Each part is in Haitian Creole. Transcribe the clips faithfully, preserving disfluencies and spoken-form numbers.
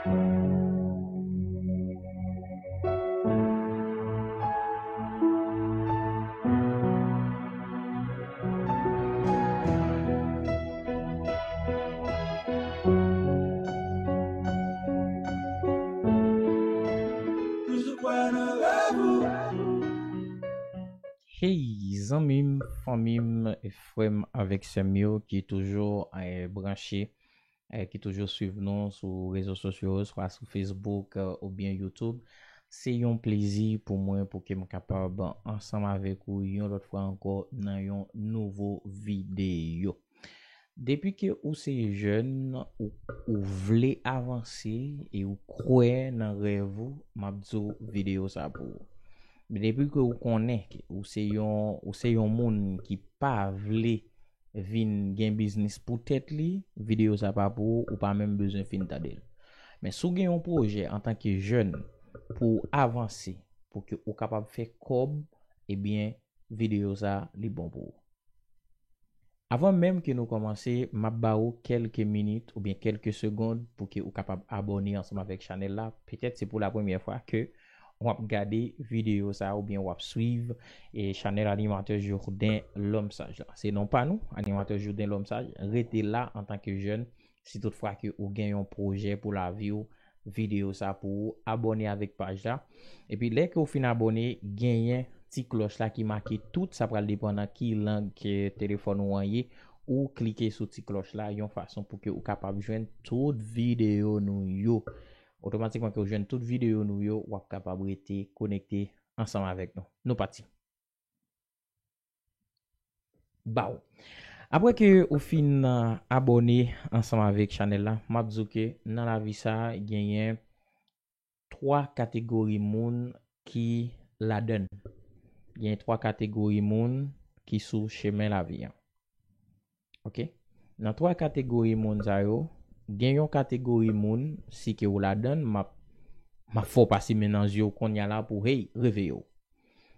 Toujou kwè nan rèv ou. Hey, zanmi m, fanmi m, frè m avèk sè m yo ki toujou eh, branche, eh, ki toujou swiv nou sou rezo sosyo, swa sou Facebook eh, oubyen YouTube. Se yon plezi pou mwen pou ke m kapab ansanm avèk ou yon lòt fwa ankò nan yon nouvo videyo. Depi ke ou se jèn, ou, ou vle avanse e ou kwè nan rèv ou, m ap di w videyo sa pou ou. Men depi ke ou konnen ke ou se yon, ou se yon moun ki pa vle vin gen biznis pou tèt li, videyo sa pa pou ou, ou pa menm bezwen fin tande l. Men si w gen yon pwojè antanke jèn pou w avanse, pou ke ou kapab fè kòb, ebyen, videyo sa li bon pou ou. Avan menm ke nou kòmanse, m ap ba ou kèlke minit oubyen kèlke segonn pou ke ou kapab abòne ansanm avèk chanèl la. Petèt se pou la premyè fwa ke w ap gade videyo sa oubyen w ap swiv e chanèl animatè Jourdain L'Homme Sage la. Se non pa nou, animatè Jourdain L'Homme Sage. Rete la antanke jèn. Si toutfwa ke ou gen yon pwojè pou lavi w, videyo sa pou ou, abòne avèk paj la. Epi lè ke w fin abòne, genyen ti klòch la ki make tout, sa pral depann nan ki lang ke telefòn ou an ye, ou klike sou ti klòch la yon fason pou ke ou kapab jwenn tout videyo nou yo. Otomatikman ke w jwenn tout videyo nou yo, w ap kapab rete konekte ansanm avèk nou. Nou pati. Baw. Apre ke ou fin ah, abòne ansanm avèk chanèl la, m ap di w ke nan lavi sa genyen twa kategori moun ki ladann. Genyen twa kategori moun ki sou chemen lavi an. Ok? Nan twa kategori moun sa yo, gen yon kategori moun, si ke ou ladann, m ap, m ap fè w pase men nan zye w kounye a la pou, hey, reveye w.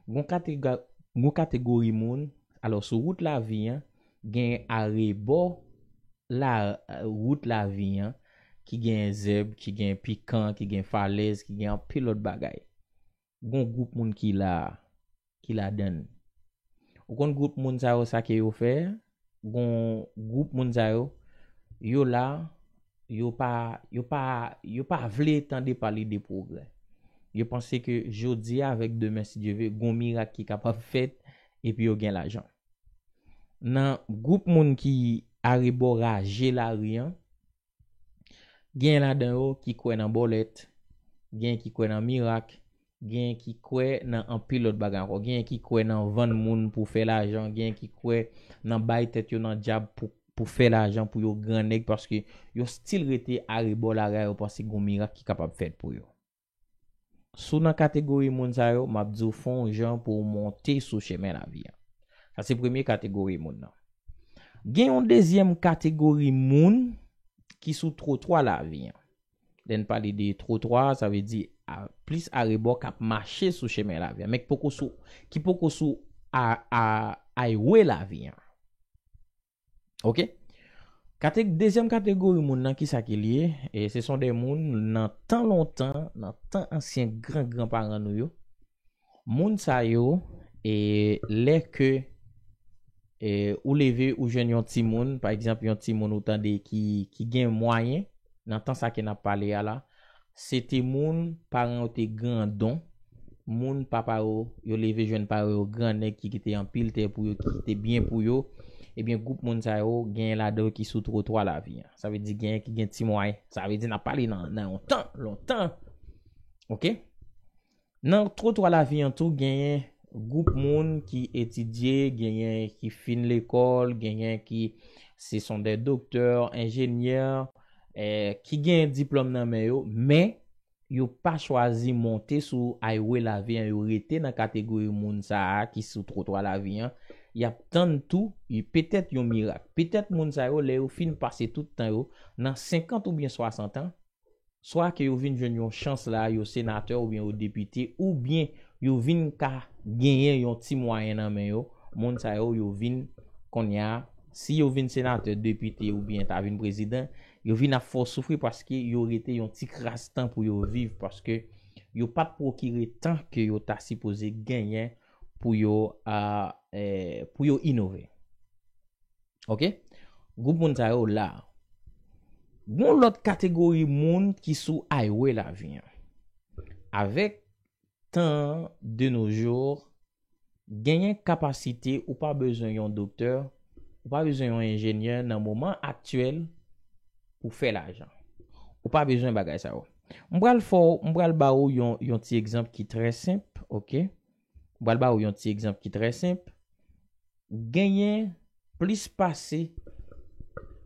Gon katega- gon kategori moun, alò sou wout lavi an, gen arebò la wout lavi an, ki gen zèb, ki gen pikan, ki gen falèz, ki gen anpil lòt bagay. Gon gwoup moun ki la, ki ladann. Ou konn gwoup moun sa yo, sa ke yo fè? Gon gwoup moun sa yo, yo la, yo pa, yo pa, yo pa vle tande pale de pwogrè. Yo panse ke jodi a avèk demen, si Dye ve, gon mirak ki kapab fèt, epi yo gen lajan. Nan gwoup moun ki arebò raje lari an, gen ladan yo ki kwè nan bòlèt, gen ki kwè nan mirak, gen ki kwè nan anpil lòt bagay ankò, gen ki kwè nan vann moun pou fè lajan, gen ki kwè nan bay tèt yo nan dyab pou, pou fè lajan, pou yo gran nèg, paske yo still rete arebò lari a, yo panse gon mirak ki kapab fèt pou yo. Si w nan kategori moun sa yo, m ap di w fè yon jan pou w monte sou chemen lavi an. Sa se premye kategori moun nan. Gen yon dezyèm kategori moun ki sou twotwa lavi an. Lè n pale de twotwa, sa vle di a, plis arebò k ap mache sou chemen lavi an, men ki poko sou, ki poko sou a, a, highway lavi an. Ok? Kate, dezyèm kategori moun nan, kisa ki l ye? E se son de moun nan tan lontan, nan tan ansyen gran gran paran nou yo. Moun sa yo, e lè ke e, ou leve, ou jwenn yon timoun, pa egzanp, yon timoun ou tande ki, ki gen mwayen, nan tan sa ke n ap pale a la, se te moun, paran yo te grandon, moun papa yo, yo leve jwenn paran yo gran nèg ki kite anpil tè pou yo, ki kite byen pou yo, ebyen, gwoup moun sa yo, genyen ladan yo ki sou twotwa lavi an. Sa vle di genyen ki gen ti mwayen. Sa vle di n ap pale nan, nan yon tan, lontan. Ok? Nan twotwa lavi an tou, genyen gwoup moun ki etidye, genyen ki fin lekòl, genyen ki se son de doktè, enjenyè, eh, ki gen diplòm nan men yo, men yo pa chwazi monte sou highway lavi an, yo rete nan kategori moun sa a ki sou twotwa lavi an. Y ap tann tou, y- petèt yon mirak. Petèt moun sa yo, lè yo fin pase tout tan yo, nan senkant oubyen swasant an, swa ke yo vin jwenn yon chans la, yo senatè oubyen yo depite, oubyen yo vin ka genyen yon ti mwayen nan men yo, moun sa yo, yo vin, kounye a, si yo vin senatè, depite oubyen ta vin prezidan, Yo vin ap fè w soufri paske yo rete yon ti kras tan pou yo viv, paske yo pa t pwokire tan ke yo ta sipoze genyen pou yo, a, e, pou yo inove. Oke? Gwoup moun sa yo la. Gon lòt kategori moun ki sou highway lavi an. Avèk tan de nos jours, genyen kapasite, ou pa bezwen yon doktè, ou pa bezwen yon enjenyè nan moman aktyèl pou fè lajan. Ou pa bezwen bagay sa yo. M pral fè w, m pral ba ou yon, yon ti egzanp ki trè senp, oke? M pral ba ou yon ti egzanp ki trè senp. Genyen plis pase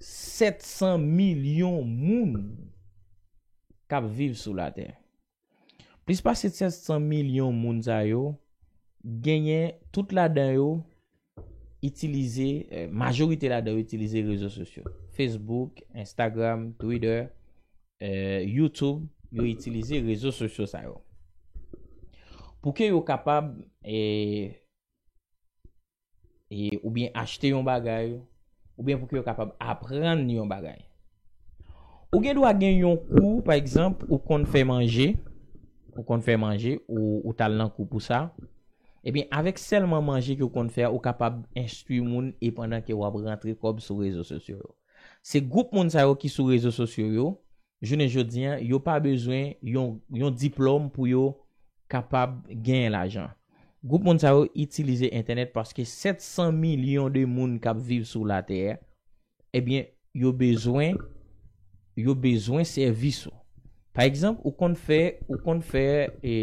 sèt san milyon moun k ap viv sou latè. Plis pase sèt san milyon moun sa yo, genyen tout ladan yo itilize, eh, majorite ladan yo itilize rezo sosyo. Facebook, Instagram, Twitter, eh, YouTube, yo itilize rezo sosyo sa yo. Pou ke yo kapab, eh, e, oubyen achte yon bagay, oubyen pou ke yo kapab aprann yon bagay. Ou gen dwa gen yon kou, pa egzanp, ou konn fè manje, ou konn fè manje, ou, ou t al nan kou pou sa. Ebyen, avèk sèlman manje ke w konn fè a, ou kapab enstwi moun e pandan ke w ap rantre kòb sou rezo sosyo yo. Se gwoup moun sa yo ki sou rezo sosyo yo, jounen jodi an, yo pa bezwen yon, yon diplòm pou yo kapab genyen lajan. Gwoup moun sa yo itilize entènèt paske sèt san milyon de moun k ap viv sou latè, ebyen, yo bezwen, yo bezwen sèvis ou. Pa egzanp, ou konn fè, ou konn fè, e,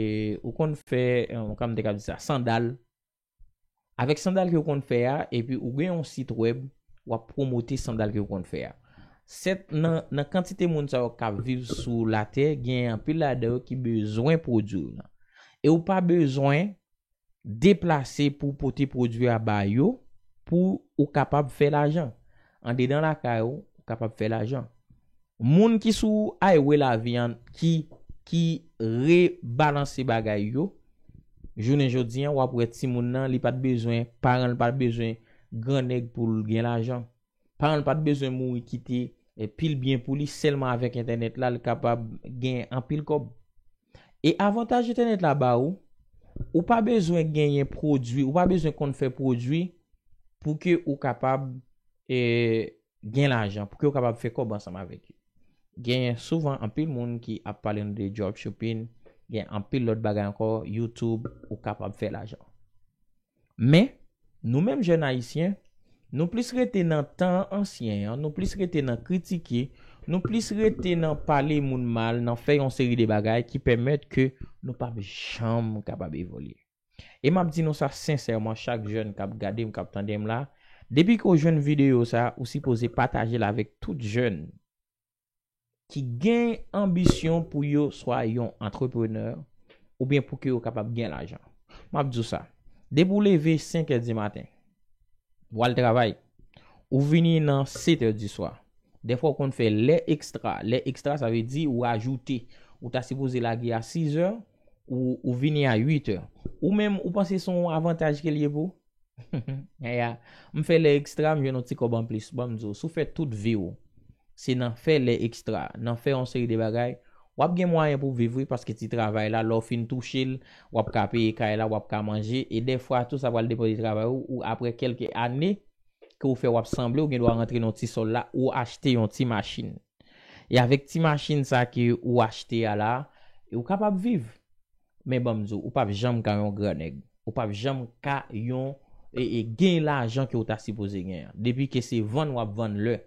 ou konn fè, e, kòman m te ka di sa, sandal. Avèk sandal ke w konn fè a, epi ou gen yon sit wèb, w ap pwomote sandal ke w konn fè a. Sèt, nan, nan kantite moun sa yo k ap viv sou latè, gen anpil ladan yo ki bezwen pwodui w lan. E ou pa bezwen deplase pou w pote pwodui a ba yo pou ou kapab fè lajan. Andedan lakay ou, ou kapab fè lajan. Moun ki sou highway lavi an, ki, ki rebalanse bagay yo, jounen jodi an, w ap wè timoun nan, li pa t bezwen, paran l pa t bezwen gran nèg pou l gen lajan. Paran l pa t bezwen mouri kite, e, pil byen pou li, sèlman avèk entènèt la, l kapab gen anpil kòb. E avantaj entènèt la ba ou, ou pa bezwen genyen pwodui, ou pa bezwen konn fè pwodui pou ke ou kapab, e, gen lajan, pou ke w kapab fè kòb ansanm avèk yo. Gen souvan anpil moun ki ap pale nou de dropshipping, gen anpil lòt bagay ankò, YouTube, ou kapab fè lajan. Men, nou menm jèn ayisyen, nou plis rete nan tan ansyen an, nou plis rete nan kritike, nou plis rete nan pale moun mal, nan fè yon seri de bagay ki pèmèt ke nou p ap janm kapab evolye. E m ap di nou sa sensèman, chak jèn k ap gade m, k ap tande m la, depi ke w jwenn videyo sa, ou sipoze pataje l avèk tout jèn ki gen anbisyon pou yo swa yon antreprenè oubyen pou ke yo kapab gen lajan. M ap di w sa, depi w leve senk è di maten, w al travay, ou vini nan sèt è di swa. Dèfwa w konn fè lè ekstra. Lè ekstra, sa vle di ou ajoute. Ou ta sipoze lage a sis è, ou, ou vini a uit è. Ou menm, ou panse se yon avantaj ke l ye pou ou? Aya, m fè lè ekstra, m jwenn yon ti kòb anplis. Ban m di w, si w fè tout vi w, se nan fè lè ekstra, nan fè yon seri de bagay, w ap gen mwayen pou w viv, wi, paske ti travay la, lè w fin touche l, w ap ka peye kay la, w ap ka manje, e dèfwa tou, sa pral depann de travay ou, ou apre kèlke ane ke w fè, w ap sanble, ou gen dwa rantre nan ti sòl la, ou achte yon ti machin. E avèk ti machin sa ke ou achte a la, ou kapab viv. Men ban m di w, ou p ap janm ka yon gran nèg. Ou p ap janm ka yon, e, e, gen lajan ke w ta sipoze gen an. Depi ke se vann w ap vann lè.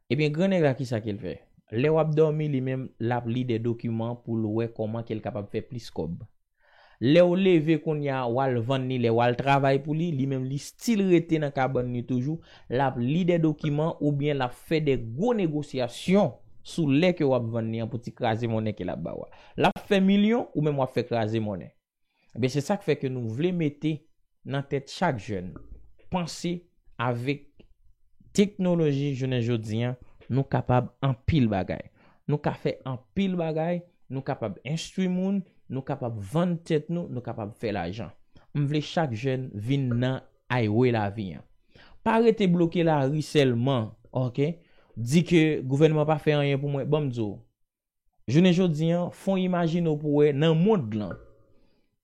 Ebyen, gran nèg la, kisa ke l fè? Lè w ap dòmi, li menm, l ap li de dokiman pou l wè kòman ke l kapab fè plis kòb. Lè w leve kounye a, w al vann li, lè w al travay pou li, li menm, li still rete nan kabann li toujou, l ap li de dokiman oubyen l ap fè de gwo negosyasyon sou lè ke w ap vann li an pou ti kraze monnen ke l ap ba w a. L ap fè milyon, ou menm w ap fè kraze monnen. Ebyen, se sa k fè ke nou vle mete nan tèt chak jèn, panse avèk teknoloji jounen jodi an, nou kapab anpil bagay. Nou ka fè anpil bagay, nou kapab enstwi moun, nou kapab vann tèt nou, nou kapab fè lajan. M vle chak jèn vin nan highway lavi an. Pa rete bloke lari sèlman, oke? Di ke gouvènman pa fè anyen pou mwen, ban m di w. Jounen jodi an, fon imajine w pou wè nan mond lan.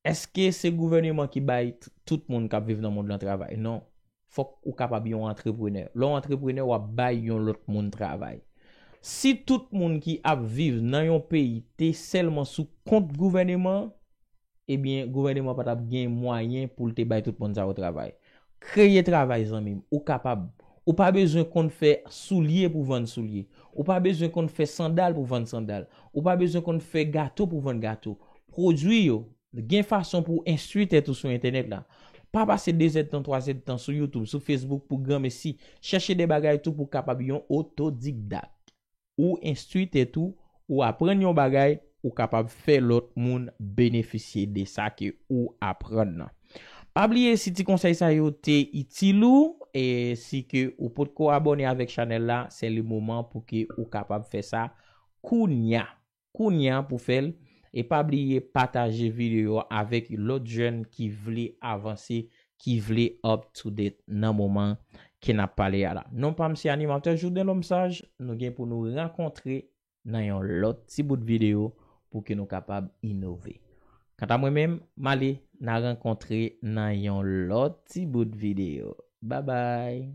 Èske se gouvèneman ki bay t- tout moun k ap viv nan mond lan travay? Non. Fòk ou kapab yon antreprenè. Lè w antreprenè, w ap bay yon lòt moun travay. Si tout moun ki ap viv nan yon peyi te sèlman sou kont gouvèneman, ebyen, gouvèneman pa t ap gen mwayen pou l te bay tout moun sa yo travay. Kreye travay, zanmi m. Ou kapab. Ou pa bezwen konn fè soulye pou vann soulye. Ou pa bezwen konn fè sandal pou vann sandal. Ou pa bezwen konn fè gato pou vann gato. Pwodui yo. Gen fason pou w enstwi tèt ou sou entènèt la. Pa pase de zèdtan, twa zèdtan sou YouTube, sou Facebook pou granmesi. Chèche de bagay tou pou w kapab yon otodidakt. Ou enstwi tèt ou, ou aprann yon bagay, ou kapab fè lòt moun benefisye de sa ke ou aprann nan. Pa bliye, si ti konsèy sa yo te itil ou, e si ke ou potko abòne avèk chanèl la, se le moman pou ke ou kapab fè sa kounya. Kounya pou fè l. E pa bliye pataje videyo a avèk lòt jèn ki vle avanse, ki vle up to date nan moman ke n ap pale a la. Non pa m se animatè Jouden Lòm Saj, nou gen pou nou rankontre nan yon lòt ti bout videyo pou ke nou kapab inove. Kanta mwen menm, m ale, n a rankontre nan yon lòt ti bout videyo. Babay!